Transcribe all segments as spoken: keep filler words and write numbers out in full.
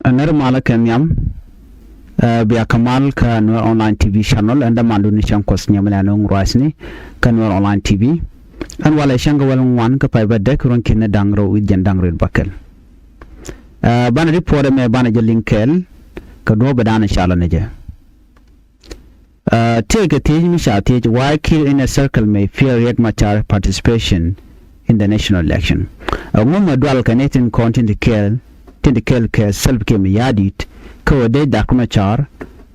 Ɛ nɛr malä kɛ nhiam. Ɛ bia kɛ mal kä Nuɛr Online T V channel, ɛn dämandu ni cäŋ Kuɔth Nhiam lɛ nuŋ ruacni kä Nuɛr Online T V. Ɛn walɛ cäŋ kɛ wäl ŋuan kä pay bä däk ruɔ̱n ki̱n ni da̱ŋ rɛw wi̱c jiɛn da̱ŋ rɛw bäkɛl. Ɛ banɛ di puɔt ɛmɛ banɛ jɛ liŋ kɛɛl kɛ duɔ̱ɔ̱p ɛ da̱a̱n ɛ calä ni jɛ. Ɛ tëëkɛ thiec mi ca thiec, why Kiir inner circle may fear Riek Machar participation in the national election. Ɛŋu mɛ dual kɛ ni tin kɔn tin ti kɛɛl, tin ti kɛɛl kɛ Salva Kiir Mayardit kä wä dee Doctor Machar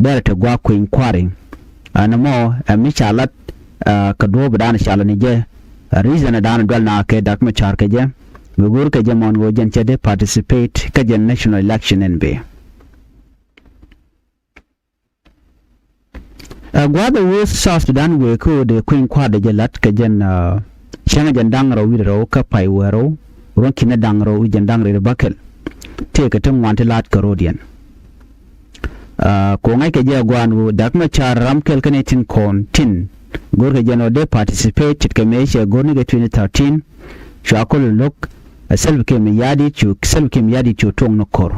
derɛ ti gua̱a̱k kui̱ny kua̱ri. Ɛn ɛmɔ ɛ mi ca lat ɛ kɛ duɔ̱ɔ̱p ɛ da̱a̱n calä ni jɛ. Ɛ reason ɛ da̱a̱n dual na kɛ Doctor Machar kɛ jɛ, mi go̱o̱r kɛ jɛ mɔn ɣöö jɛn cɛ dee participate kä jɛn national election ɛn bee. Ɛ gua̱a̱th ɛ wee South Sudan wëë kä ɣöö dee kui̱ny kua̱r dee jɛ la̱t kɛ jɛn, ɛ cäŋ jɛn da̱ŋ rɛw wi̱cdɛ rɛw kä pay wäär rɛw ruɔ̱n ki̱n ni da̱ŋ rɛw wi̱c jɛn da̱ŋ rɛw bäkɛl. Tëëkɛ ti ŋuan ti la̱t kɛ ro̱diɛn. Ɛ kɛ ɣöö ŋa̱ckɛ jɛ ɛ gua̱a̱n ɣöö Doctor Machar ram kɛl kä ni tin kɔn tin go̱o̱rkɛ jɛn ɣöö dee participate ce̱tkɛ mëë cɛ go̱o̱r ni kɛ twenty thirteen. Cua kɔl lo̱k ɛ Salva Kiir Mayardit cu, Salva Kiir Mayardit cu tuɔ̱ŋ ni ko̱r.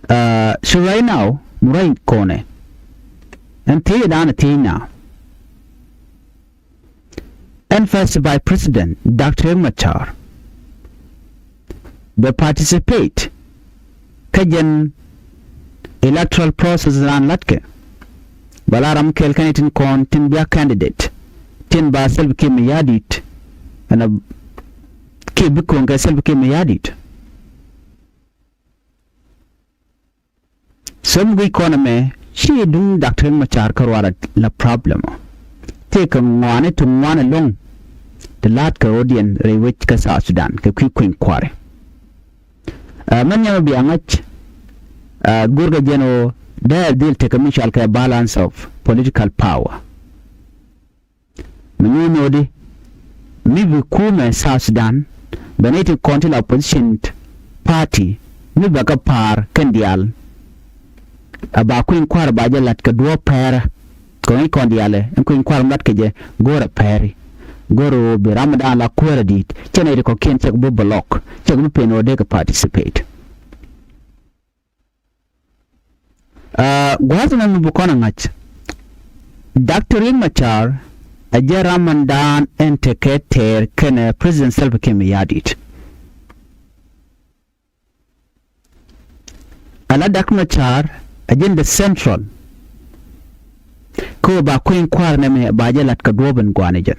Ɛ so right now mi ruac kɔnɛ ɛn thiec ɛ da̱a̱n ɛ thiec na ɛn first vice president Doctor Riek Machar bɛ participate kä jɛn electoral process raan la̱tkɛ. Bɛ la ram kɛl kä ni tin kɔn tin bia candidate tin ba Salva Kiir Mayardit ɛn a kiɛ bi ko̱o̱ŋ kɛ Salva Kiir Mayardit. So mi guic kɔn ɛmɛ ci duŋ Doctor Riek Machar kä ruaarɛ la problem. Tëëkɛ ŋɔaani ti ŋuan ɛlɔ̱ŋ ti la̱a̱t kɛ ro̱diɛn rɛy wec kä South Sudan kɛ kui̱ kueny kua̱ri. Ɛ mɛn nhiam ɛ bia ŋa̱c ɛ go̱rkɛ jɛn ɣöö dee dhil tekɛ mi cɔal kɛ balance of political power. Mi nyuuth nöödi mi bi kumɛ South Sudan bɛ nɛy ti kɔn ti la opposition party mi bɛ kɛ pa̱a̱r kɛn diaal. A ba kui̱ny kua̱r ba jɛ la̱t kɛ duɔ̱ɔ̱p pɛ̱ɛrä. Kɛ ŋäc kɔn diaal ɛ ɛn kui̱ny kua̱r mat kɛ jɛ go̱o̱rɛ pɛ̱ɛ̱ri. Go̱o̱rɛ ɣöö bi ram dan la kuäärä di̱i̱t cɛ nɛy ti kɔ̱kiɛn cɛ kɛ bi block, cɛ kɛ bi pen ɣöö dee kɛ participate. Aa, gua̱a̱th ɛmɛ mi bi kɔn a ŋa̱c. Doctor Riek Machar a jɛ ram ɛn daan ɛn tekɛ tɛɛr kɛnɛ President Salva Kiir Mayardit. Ala Doctor Machar a jɛn the central kä ba kui̱ny kua̱r nɛmɛ ba jɛ lat kɛ duɔ̱ɔ̱p in gua̱a̱n ɛ jɛn.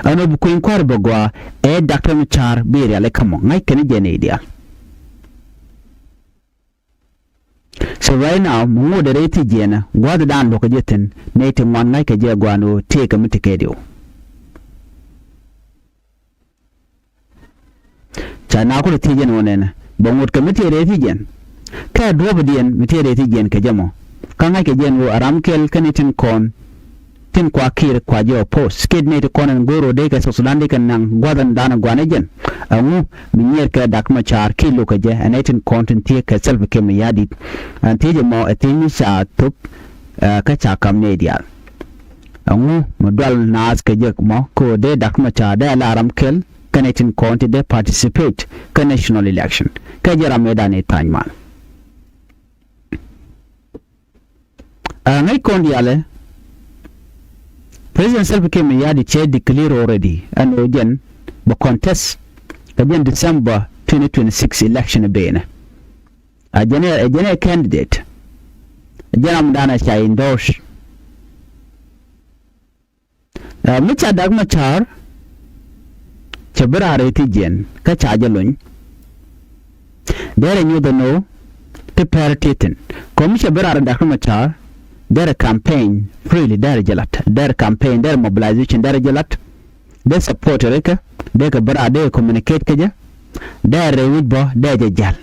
Ɛn ɣöö bi kui̱ny kua̱r bɛ gɔaa ɛ Doctor Machar bi rial i̱ ka̱mɔ ŋa̱c kɛn i̱ jɛ nɛy diaal. So right now mi ŋot ɛ rɛy thi̱jiɛn ɛ gua̱a̱th dan luɔ̱k kɛ jɛ thi̱n nɛy ti ŋuan ŋa̱c kɛ jɛ gua̱a̱n ɣöö tëëkɛ mi ti kɛ diw. Ca na kulɛ thiec ɛn ɣöö nɛnɛ bɛ ŋot kɛ mi tëë rɛy thi̱jiɛn. Kɛ duɔ̱ɔ̱pdiɛn mi tëë rɛy thi̱jiɛn kɛ jɛ mɔ. Kä ŋa̱c kɛ jɛ ɛn ɣöö a ram kɛl kä ni tin kɔn tin kua Kiir kua jɛ oppose kiɛ nɛy ti kɔn ɛn go̱o̱r ɣöö dee kɛ South Sudan dee kɛ naŋ gua̱th ɛn dan ɛ gua̱n ɛ jɛn. Ɛŋu mi nyier kɛ Doctor Machar kiɛ lo̱k kɛ jɛ ɛn nɛy tin kɔn tin thiee kɛ Salva Kiir Mayardit. Ɛn thiec ɛmɔ ɛ thiec mi ca thop, ɛ, kä ca kam nɛy diaal. Ɛŋu mi dual naath kɛ jɛ mɔ kɛ ɣöö dee Doctor Machar dee a la ram kɛl kɛnɛ tin kɔn ti dee participate kä national election kɛ jɛ ram mëëdan i̱ tha̱a̱ny mal. Aa, ŋäc kɔn diaalɛ President Salva Kiir Mayardit cɛ declare already ɛn ɣöö jɛn bɛ contest kɛ jɛn December twenty twenty-six election ɛ benɛ. A jɛn ɛ, a jɛn ɛ candidate. A jɛn ram dan a ca endorse. Ɛ, mi ca Doctor Machar cɛ bi raar rɛy thi̱jiɛn kä ca jɛ lony. Derɛ nyuth ɛn ɣöö ti pɛr ti thi̱n. Kɔm mi cɛ bi raar Doctor Machar derɛ campaign freely, derɛ jɛ lat, derɛ campaign, derɛ mobilization, derɛ jɛ lat. Dee support rikɛ, dee kɛ bi raar, dee communicate kä jɛ. Derɛ rɛy wi̱c bä dee jɛ jäl.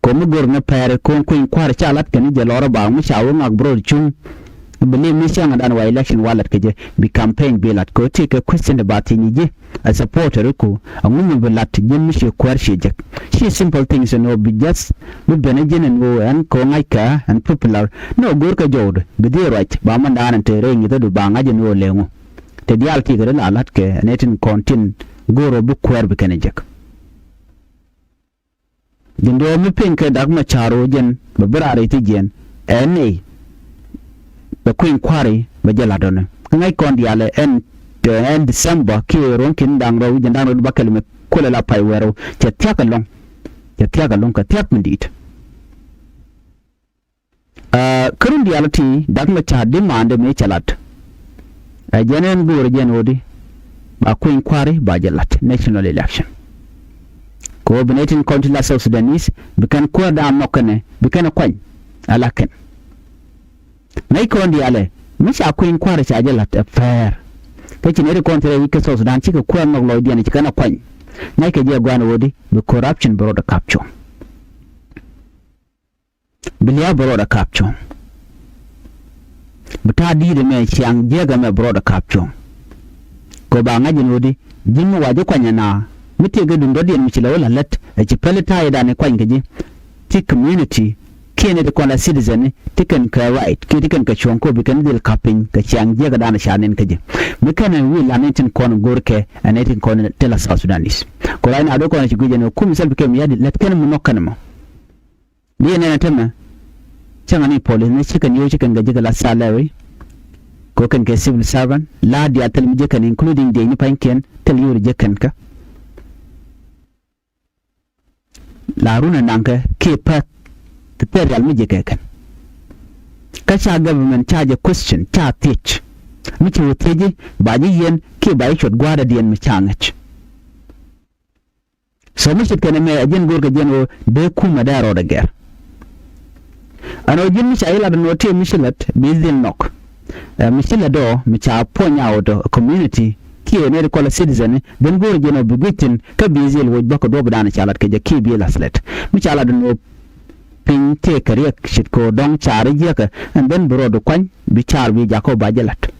Komi gör ni pɛɛri ko̱n kui̱ny kua̱r ca lat kɛn jɛ lɔrä ba ŋu ca wä ŋak bi rɔɔd cuŋ. Bi li̱em ni cäŋ dan wa election wa lat kɛ jɛ bi campaign bi lat kɛ ɣöö ti kɛ question ti ba thiec ni ji̱. A supporter iku a ŋu mi bi lat ji̱n mi ci kuäär ci jek. Ci simple things ɛn ɣöö bi just bi ben a ji̱n ɛn ɣöö ɛn kɛ ɣöö ŋa̱ckɛ ɛn popular. Ni ɣöö görkɛ jɔwdɛ bi dhil ruac ba mɛn dan ɛn te rɛy ŋi̱thädu ba ŋa̱c ɛn ɣöö lɛ ŋu. Te diaal ti kɛ ri la lat kɛ ɛn ɛ tin kɔn tin go̱o̱r ɔ bi kuäär bi kɛn ɛ jek. Ji̱n duɔ̱ɔ̱p mi piny kɛ Dak Macar ɣöö jɛn bɛ bi raar i̱ ti jiɛn ɛn nɛy bɛ kui̱ny kua̱ri bɛ jɛ la̱t ɔni. Kä ŋäc kɔn diaalɛ ɛn, ɛn December kiɛ ruɔ̱n ki̱n da̱ŋ rɛw wi̱c jiɛn da̱ŋ rɛw bakɛl mi kuël ala pay wɛɛr rɛw cɛ thia̱k ɛlɔ̱ŋ. Cɛ thia̱k ɛlɔ̱ŋ kɛ thia̱k min di̱i̱t. Aa, kärun diaal ti Dak Macar di maandɛ mëë cɛ lat. Ɛ jɛn ɛn go̱o̱rɛ jɛn ɣöödi ba kui̱ny kua̱ri ba jɛ lat national election. Kɛ ɣöö bi nɛy tin kɔn ti la South Sudanese bi kɛn kuäär daan nhɔk kɛnɛ bi kɛn ɛ kuany. Ala kɛn ŋäc kɔn diaalɛ mi ca kui̱ny kua̱ri ca jɛ lat ɛ pɛɛr. Kä ci nɛy ti kɔn ti rɛy wi̱c kä South Sudan cikɛ kuäär nhɔk lɔcdiɛn ci kɛn ɛ kuany. Ŋäc kɛ jɛ gua̱a̱n ɣöödi bi corruption bi rɔɔdɛ kap cuɔ̱ŋ. Bi lia̱a̱ bɛ rɔɔdɛ kap cuɔ̱ŋ. Bi ta̱a̱ di̱i̱t ɛmɛ ciaŋ jiäk ɛmɛ bɛ rɔɔdɛ kap cuɔ̱ŋ. Kɛ ba ŋa̱c ɛn ɣöödi ji̱n mi wa ji̱ kuany ɛna mi tëëk ɛ duŋdɔ̱diɛn mi ci lɛ wä la̱t lät ɛ ci päl i̱ ta̱a̱ i̱dan i̱ kuany kɛ ji̱. Ti community kiɛ nɛy ti kɔn la citizen ti kɛn kɛ right kiɛ ti kɛn kɛ cuɔ̱ŋ kɛ ɣöö bi kɛn dhil kap piny kɛ ciaŋ jiäk ɛdan ca nɛn kä ji̱. Mi kɛn ɛ wi̱i̱ la̱t ni tin kɔn go̱o̱rkɛ ɛ nɛy tin kɔn ti la South Sudanese. Kɛ right now dee kɔn ɛ ci guic ɛn ɣöö kum Salva Kiir Mayardit lät kɛn mi nhɔk kɛn ɛmɔ. Diɛ nɛn a tämɛ cäŋ ani police ni cikɛn yo̱o̱ cikɛn kɛ jikɛ la salary. Kɛ kɛn kɛ civil servant la diaal thil mi jikɛn including diɛ ni pa̱nykiɛn thil yo̱o̱ jikɛn kä. La run a naŋkɛ kiɛ pɛth ti thil rial mi jikɛ kɛn. Kä ca government ca jɛ question ca thiec mi ci wä thieci ba ji̱ yiɛn kiɛ ba ji̱ cuɔt gua̱a̱r a diɛn mi ca ŋäc. So mi ce̱tkɛ nɛmɛ ɛ jɛn go̱o̱rkɛ jɛn ɣöö dee kumɛ dee rɔɔdɛ gɛr. Ɛn ɣöö ji̱n mi ca ji̱ lat ɛn ɣöö tëë mi ci lät bi dhil nhɔk. Ɛ mi ci lät ɔ mi ca puɔ̱ny a ɣöö tɔ community kiɛ nɛy ti kɔl ɛ citizen ben go̱o̱rɛ jɛn ɣöö bi gui̱c thi̱n kä bi dhil woc bäkɛ duɔ̱ɔ̱pdan ca lat kɛ jɛ kiɛ bi lath lät. Mi ca lat ɛn ɣöö piny tëëkɛ riɛk ce̱tkɛ ɣöö dɔ̱ŋ caar jiäkä and then bi rɔɔdu kuany bi caar bi jakä ba jɛ la̱t.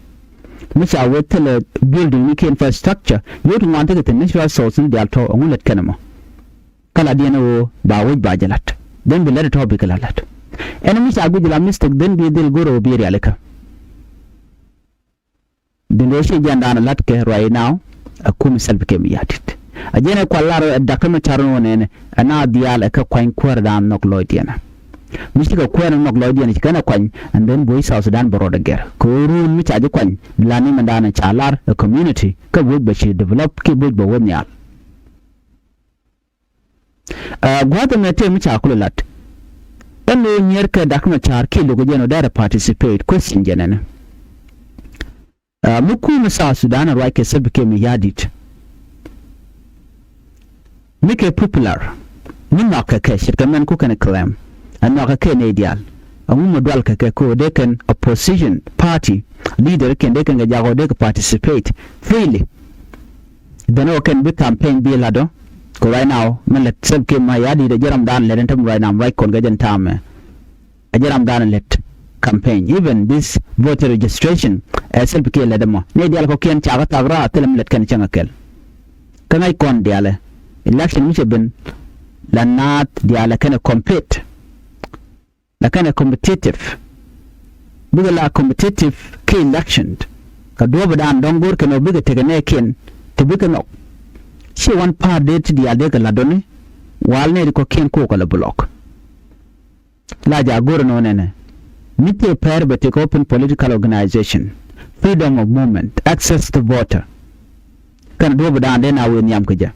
Mi ca wee thilɛ building ni kiɛ infrastructure yio̱w ti ŋuan tekɛ thi̱n natural source ni diaal tɔ̱ ɛŋu lät kɛn ɛmɔ. Kä la diɛn ɣöö ba wec ba jɛ la̱t then bi lät tɔ̱ bikɛ la la̱t. Ɛn mi ca guic la mistake then bi dhil go̱r ɣöö bi rialikä. Duundɛ ci jiɛndan la̱tkɛ right now a kum Salva Kiir Mayardit. A jiɛn ɛ kual lar ɛ da̱k kä mi car ni wä nɛnɛ ɛ na dhiaal ɛ kä kuany kuäärdan nhɔk lɔcdiɛn. Mi cikɛ kuäär nhɔk lɔcdiɛn ci kɛn ɛ kuany and then buɔ̱c South Sudan bɛ rɔɔdɛ gɛr kɛ ɣöö ruun mi ca ji̱ kuany bi la ni mɛndan ca lar ɛ community kä buɔ̱c bɛ ci develop kiɛ buɔ̱c bɛ wä nhial. Aa, gua̱a̱th ɛmɛ tëë mi ca kulɛ lat. Ɛn lo̱o̱ nyier kɛ Dak Macar kiɛ lo̱k jɛn ɔ dɛrɛ participate question jɛn ɛnɛ. Aa, mi kuumɛ South Sudan ɛ ruac kɛ Salva Kiir Mayardit. Mi kɛ popular mi nhɔakɛ kɛ ce̱tkɛ mɛn ku kɛn claim. Ɛ nhɔakɛ kɛ nɛy diaal. Ɛŋu mi dualkɛ kɛ ko̱o̱dɛ kɛn opposition party leader kiɛn dee kɛn kɛ jak ɔ dee kɛ participate freely. Then ɔ kɛn bi campaign bi lat ɔ. Kɛ right now mi lät Salva Kiir Mayardit ɛ jɛ ramdan lät ɛn tämɛ right now right kɔn kɛ jɛn tamɛ. Ɛ jɛ ramdan lät campaign even this voter registration ɛ Salva Kiir lät ɛmɔ nɛy diaal kɔkiɛn cakɛ thak raar thilɛ mi lät kɛn cäŋ ɛ kɛl. Kä ŋäc kɔn diaalɛ election mi cɛ ben la naath diaalɛ kɛn ɛ compete. Lakin ɛ competitive. Bikɛ la competitive kɛ election. Kɛ duɔ̱ɔ̱pdan dɔ̱ŋ go̱o̱r kɛn ɔ bikɛ tekɛ nɛɛkiɛn ti bikɛ nhɔk. Ci one part dee ti diaal dee kɛ la̱t dɔ̱ni wal nɛy ti kɔ̱kiɛn ko̱o̱k kɛ lɛ block. La jaak go̱o̱r ɛn ɣän ɛnɛ mi tëë pɛr bɛ tekɛ open political organization, freedom of movement, access to voter. Kɛn duɔ̱ɔ̱pdan dee na wëë nhiam kɛ jɛ.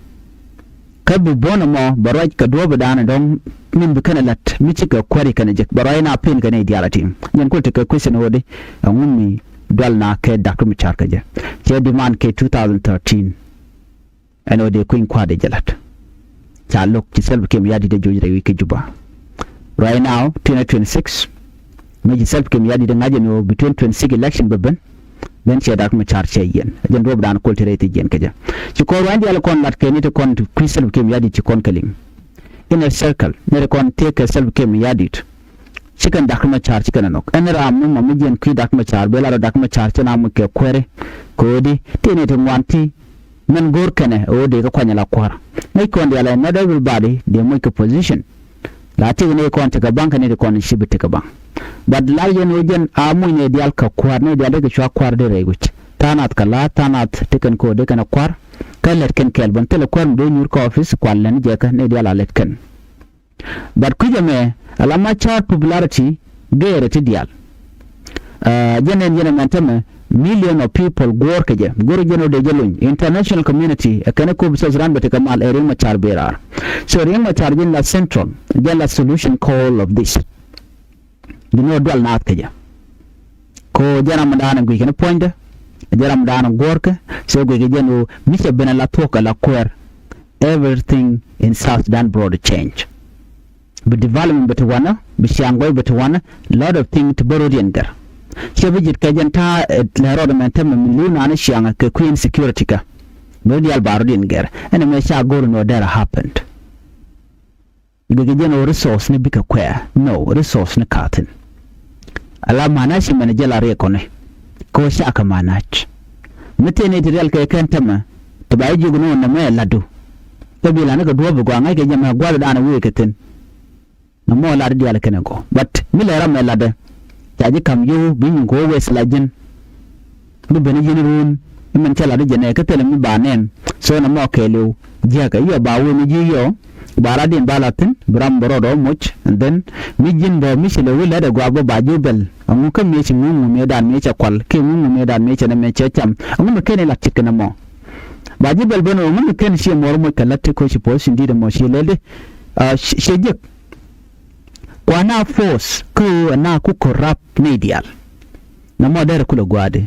Kä bi buɔ̱n ɛmɔ bɛ ruac kɛ duɔ̱ɔ̱pdan dɔ̱ŋ min bi kɛn ɛ la̱t mi cikɛ kuäri kɛn ɛ jek bɛ ruac na pen kɛn ɛ diaal a tim. Nyɛn kul tekɛ question ɣöödi ɛŋu mi dual na kɛ Dak Macar kɛ jɛ. Cɛ demand kɛ two thousand thirteen. Ɛn ɣöö dee kui̱ny kua̱r dee jɛ la̱t. Ca lo̱k ci Salva Kiir Mayardit dee joc rɛy wi̱c kä Juba. Right now twenty twenty-six. Mëë ci Salva Kiir Mayardit dee ŋa̱c ɛn ɣöö bi twenty twenty-six election bɛ ben. Then cɛ Dak Macar cɛ yiɛn ɛ jɛn duɔ̱ɔ̱pdan kol ti rɛy thi jiɛn kɛ jɛ. Ci kɔr ruany diaal kɔn lat kɛ ni ti kɔn ti kui̱ Salva Kiir Mayardit ci kɔn kɛ liŋ. Inner circle ni ti kɔn tëëkɛ Salva Kiir Mayardit. Ci kɛn Dak Macar ci kɛn ɛ nhɔk ɛn ram mi mɔ mi jiɛn kui̱ Dak Macar bɛ lar ɔ Dak Macar ci na muc kɛ kuɛri. Kɛ ɣöö di ti ni ti ŋuan ti mɛn go̱o̱r kɛnɛ ɣöö dee kɛ kuany ala kua̱r. Ŋäc kɔn diaal ɛ not everybody dee moc kɛ position. La tik ni kɔn ti kɛ baŋ kɛ ni ti kɔn ci bi ti kɛ baŋ. But lar yɛn ɣöö jɛn a muc ni diaal kɛ kua̱r ni diaal dee kɛ cua kua̱r dee rɛy guic. Tha̱a̱ŋ nath kɛ la̱a̱t tha̱a̱ŋ nath ti kɛn kɛ ɣöö dee kɛn a kua̱r. Kä Ɛ lät kɛn kɛɛl bän thilɛ kuäär mi do̱ nyuur kä office kual lɛn jɛ kä ni diaal a lät kɛn. But kui̱c ɛmɛ ala Machar popularity geerɛ ti diaal. Jɛn ɛn jɛn ɛmɛn tämɛ million of people guɔ̱ɔ̱r kɛ jɛ, guɔ̱ɔ̱r jɛn ɔ dee jɛ luny international community ɛ kɛn ɛ kop South Sudan bɛ ti kɛ mal ɛ Riek Machar bee raar. So Riek Machar jɛn la central, jɛn la solution call of this. Bi ni ɔ dual naath kɛ jɛ. Ko jɛn ram mi daanɛ guic kɛn puɔ̱nydɛ, jɛn ram mi daanɛ guɔ̱ɔ̱rkɛ. So guic kɛ jɛn ɣöö mi cɛ ben ala thuɔ̱k ala kuäär. Everything in South Sudan brought a change. Bi development bi ti wanɛ, bi ciaŋ gɔy bi ti wanɛ, lot of thing ti bä ro̱diɛn gɛr. Ciɛ bi ji̱t kɛ jɛn ta̱a̱ lɛ rɔɔdɛ mɛn tämɛ mi li̱w naan ciaŋ kɛ kui̱ insecurity kä. Bi ro̱dial ba ro̱diɛn gɛr ɛn ɛmɛ ca go̱r in ɔ dɛr a happened. Gɛgɛ jɛn ɣöö resource ni bikɛ kuɛɛr, no, resource ni ka̱thi̱n. Ala manac mɛn jɛ la riɛk kɔni kɛ ɣöö cakɛ manac. Mi tëë ni ti riɛl kɛ kɛn tämɛ ti ba jiök ni ɣöö nɛmɛ ɛ latdu. Kä bi la̱t ni kɛ duɔ̱ɔ̱p bi gɔaa ŋa̱ckɛ jɛ mɛ gua̱thdan wëë kɛ thi̱n. Nɛmɔ latdä diaal kɛnɛ gɔ̱ but mi lɛ ram ɛ latdɛ. Ca ji̱ ka̱m yio̱w bi nyuŋ kɛ wee wes la ji̱n. Bi ben ji̱n ruun. Mɛn cɛ lat i̱ jɛ nɛ kä thilɛ mi ba nɛn. So nɛ mɔ kɛɛliw jiäkä yɔ ba wee mi ji̱ yɔ. Ba lat in ba lat thi̱n bi ram bä rɔɔd ɔ moc. And then mi ji̱n bä mi cɛ lɛ wee lɛt ɛ gua̱a̱k bä ba ji̱ bɛl. Ɛŋu kä mi cɛ ŋuŋ ŋu mi dan mi cɛ kual kiɛ ŋuŋ ŋu mi dan mi cɛ nɛ mi cɛ cam ɛŋu mi kɛn ilat ce̱tkɛ nɛ mɔ. Ba ji̱ bɛl ben ɔ ŋu mi kɛn ciɛ muɔr moc kɛ lat ti koci po̱o̱th ci di̱t ɛmɔ ciɛ lɛl di. Ciɛ jiäk. Kua na force kä ɣöö ɛna ku corrupt ni diaal. Nɛ mɔ derɛ kulɛ gua̱a̱di.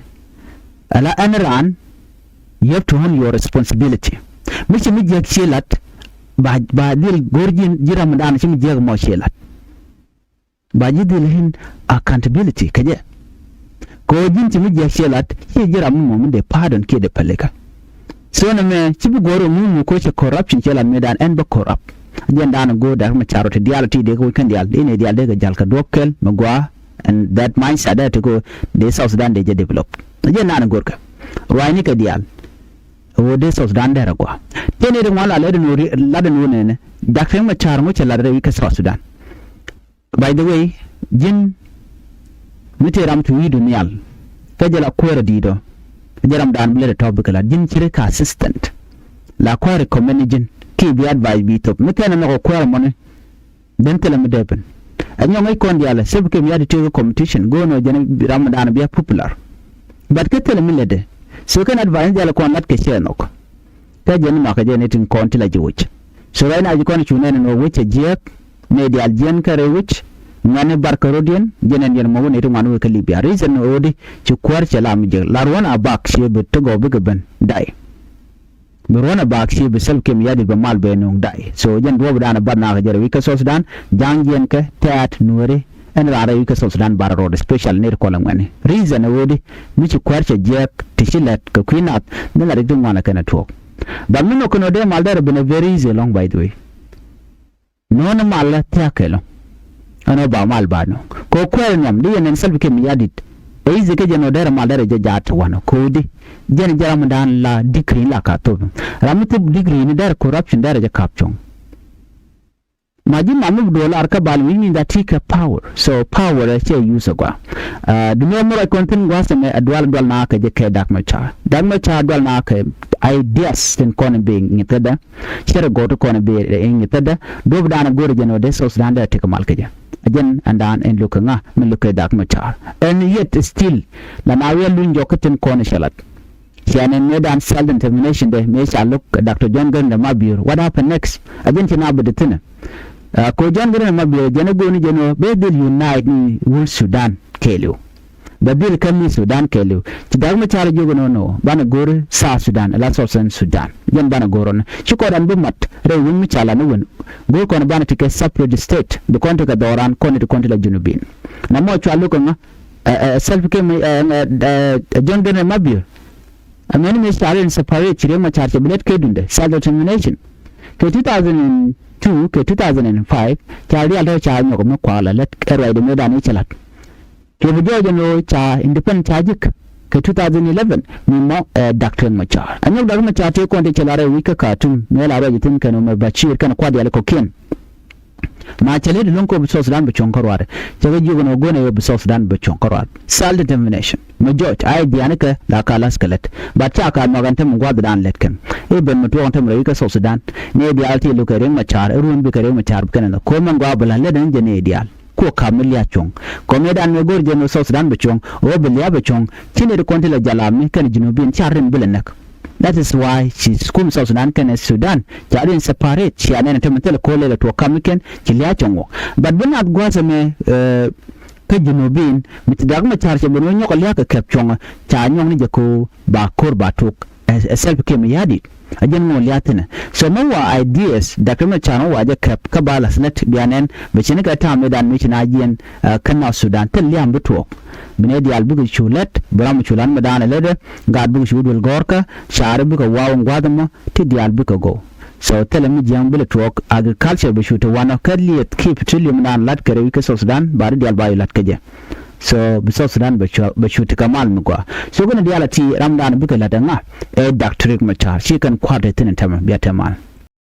Ala ɛn raan, you have to own your responsibility. Mi ci mi jiäk ci lat ba ba dhil go̱r ji̱n ji̱ ramdan ci mi jiäk mɔ ci lat. Ba ji̱ dhil hin accountability kä jɛ. Kɛ ɣöö ji̱n ci mi jiäk ci lat ci ji̱ ram mi mɔ mi dee pardon kiɛ dee pälikä. So nɛ mɛ ci bi guɔ̱r ɔ ŋuŋ ŋu ko̱ cɛ corruption cɛ la mëëdan ɛn bä corrupt. Jɛn daanɛ go̱o̱r dak mɛ carɔ ti diaal ti dee kɛ wec kɛn diaal dee nɛ diaal dee kɛ jal kɛ duɔ̱p kɛl mɛ gua̱a̱. And that mindset dee ti ko̱ dee South Sudan dee jɛ develop. Jɛn daanɛ go̱o̱r kɛ ruaacni kɛ diaal. Ɣöö dee South Sudan dee rɛ gua̱a̱ tëë ni ri ŋuan la lɛ ri nu ri la ri nu nɛnɛ. Dak Riek Machar ŋu cɛ la ri wi̱c kɛ South Sudan. By the way, ji̱n mi tëë ram ti wi̱i̱du nhial kä jɛ la kuäärä di̱i̱t ɔ. Jɛ ramdan bi lät ɛ tɔ̱ bikɛ lat ji̱n ci ri kä assistant. La kuäär recommend ni ji̱n kiɛ bi advice bi thop mi thɛn ɛ nhɔk ɛ kuäär mɔni. Then thilɛ mi dee ben ɛ nyɔŋ ŋäc kɔn diaal ɛ sɛp kɛ mi yat i̱ tëëk ɛ competition go̱o̱n ɔ jɛn ramdan bi a popular. But kä thilɛ mi lätdɛ. So kɛn advice ni diaal ɛ kɔn lat kɛ cɛ nhɔk. Kä jɛn makä jɛn itin kɔn ti la ji̱ wec. So right now ji̱ kɔn cu nɛn in wä wec a jiɛk. Mëë diaal jiɛn kä rɛy wec. Ŋuɛ̈ni bar kä rɔ̱diɛn jɛn ɛn jɛn mɔ wä nɛy ti ŋuan wä kä Libya reason ɣöödi ci kuäär cɛ lam jiɛk la ruɔ̱n a bak ciɛ bi ti gɔw bikɛ ben day. Bi ruɔ̱n a bak ciɛ bi Salva Kiir Mayardit bɛ mal bɛ nuŋ day so jɛn duɔ̱ɔ̱p dan a bat nakä jɛ rɛy wec kä South Sudan. Ja̱a̱ŋ jiɛn kɛ tɛ̈t nuääri. Ɛn raan rɛy wi̱c kä South Sudan bar road special ni ri kɔl ɛŋuɛni reason ɛ ɣöödi mi ci kuäär cɛ jiɛɛk ti ci lɛt kɛ kui̱ nath. Ni la rik ti ŋuan ɛ kɛn ɛ tuɔɔk. But mi nhɔk kɛn ɔ dee mal dee rɛ ben ɛ very easy along by the way. Nɔ̱ɔ̱n ɛ mal ɛ thia̱k kɛ lɔ̱ŋ. Ɛn ɔ ba mal ba nɔ kɛ ɔ kuäär ɛ nhiam di yɛn ɛn Salva Kiir Mayardit. Ɛ easy kä jɛn ɔ dee rɛ mal dee rɛ jɛ jaat ti wanɔ kɛ ɣöödi jɛn jɛ ramdan la degree la ka thop. Ram mi thop degree ni dee rɛ corruption dee rɛ jɛ kap cuɔ̱ŋ. Ma ji̱ mam mi bi duɔl ar kä bal wi̱i̱ ni that ti kɛ power. So power ɛ cɛ use ɛ gua. Dunia mi ruac kɔn thin gua̱a̱th ɛmɛ ɛ dual dual na kɛ jɛ kɛ Dak Machar. Dak Machar dual na kɛ ideas tin kɔn bi ŋi̱th kädä. Cɛ rɛ gɔ̱r ti kɔn bi ŋi̱th kädä. Duɔ̱p dan ɛ go̱r jɛn ɔ dee South Sudan dee ti kɛ mal kɛ jɛ. Ɛ jɛn ɛn dan ɛn luk kɛ ŋa mi luk kɛ Dak Machar. Ɛn yet still la na wi̱i̱ ɛ luny jɔk kä tin kɔn cɛ lat. Ciɛ nɛn mëë dan self determination dɛ mëë ca lo̱k Doctor John Garang de Mabior. What happened next? A jɛn ci na bä di thi̱n ɛ. Ko John Garang de Mabior jɛn a go̱o̱ni jɛn ɔ bɛ dhil unite ni wul Sudan kɛɛliw. Bɛ dhil kä mi Sudan kɛɛliw. Ci Dak Machar jiök ɛn ɣöö banɛ go̱o̱ri South Sudan ala Southern Sudan. Jɛn banɛ go̱o̱r ɔni ci kɔn dan bi mat rɛy wun mi ca la ni wun. Go̱o̱r kɔn banɛ ti kɛ separate state bi kɔn ti kɛ dhɔran kɔn ti kɔn ti la Junubin. Na mɔ cua lo̱k ɛ ŋa. Ɛ, ɛ, Salva Kiir, ɛ, ɛ, ɛ, John Garang Mabior. Ɛ mɛni mi ca rin separate ci Riek Machar cɛ bi lät kɛ dundɛ self determination. Kɛ two thousand and two kɛ two thousand and five ca rial tɔ ca nyɔk mi kuak la lät ɛ ruacdɛ mi dan i̱ cɛ lat. Kɛ bi jɔɔc ɛn ɣöö ca independent ca ji̱k kɛ two thousand eleven mi mɔ ɛ Dak Riek Machar. Ɛ nyɔk Dak Machar tëë kɔn ti cɛ lat rɛy wi̱c kä Khartoum mi la ruac ithin kɛn ɣöö mɛ Bashir kɛn kuat diaal kɔ̱kiɛn. Ma cɛ lɛ di lo̱ŋ kɔ bi South Sudan bi cuɔ̱ŋ kä ruaadɛ. Cɛ kɛ jiök ɛn ɣöö guäär ɛ ɣöö bi South Sudan bi cuɔ̱ŋ kä ruaadɛ. Self determination. Mi jɔc a i̱ jianikɛ la ka la̱th kɛ lät. But ca ka nhɔk ɛn te mi gua̱thdan lät kɛn i̱ ben mi tuɔɔk ɛn te mi rɛy kä South Sudan. Ni diaal ti lukɛ Riek Machar i̱ ruun bikɛ Riek Machar bi kɛn ɛn nhɔk ko̱o̱m ɛn gua̱a̱ bi la̱th lät ɛn jɛ ni diaal. Kuɔ ka̱m mi lia̱a̱ cuɔ̱ŋ kɔmɛdan mi go̱r jɛ ni South Sudan bi cuɔ̱ŋ ɣöö bi lia̱a̱ bi cuɔ̱ŋ. Ci ni di kɔn ti la jal am ni kɛn Junubin ca rin bi lɛ näk. That is why ci kum South Sudan kɛnɛ Sudan ca rin separate. Cia nɛn te mi thil ko̱o̱l lɛ tuɔɔk ka̱m mi kɛn ci lia̱a̱ cuɔ̱ŋ wä. But bi naath gua̱a̱th ɛmɛ kä Junubin mi ti dak ma ca̱r cɛ ben wä nyɔk lia̱a̱ kɛ kɛp cuɔ̱ŋ ca nyɔk ni jɛ ko̱o̱ ba ko̱r ba tuk. Ɛ Salva Kiir Mayardit a jɛn ŋuɔ lia̱a̱ thi̱nɛ. So mɛ wa ideas dak ma ca̱r mɛ wa jɛ kɛp kä ba la̱th lät bia nɛn bɛ cini kɛ ta̱a̱ mëëdan mi ci na jiɛn kä North Sudan thil lia̱a̱ mi bi tuɔɔk. Bi nɛ diaal bikɛ cu lät bi ram mi cu la̱t mi da̱a̱n ɛ lätdɛ. Gaat bikɛ cu duël gɔ̱rkä ca̱r bikɛ waw in gua̱th ɛmɔ ti diaal bikɛ go̱o̱k. So thilɛ mi jiäŋ bi lɛ tuɔɔk agriculture bɛ cu ti wanɔ kä lieth ki petroleum dan la̱t kɛ rɛy wi̱c kä South Sudan ba ri diaal ba yu la̱t kä jɛ. So bi South Sudan bɛ cu bɛ cu ti kɛ mal mi gɔaa. So kɛn diaal a ti ram dan bikɛ la̱t ɛŋa ɛ dak ti Riek Machar ci kɛn kua̱r te thi̱n in tämɛ bia te mal.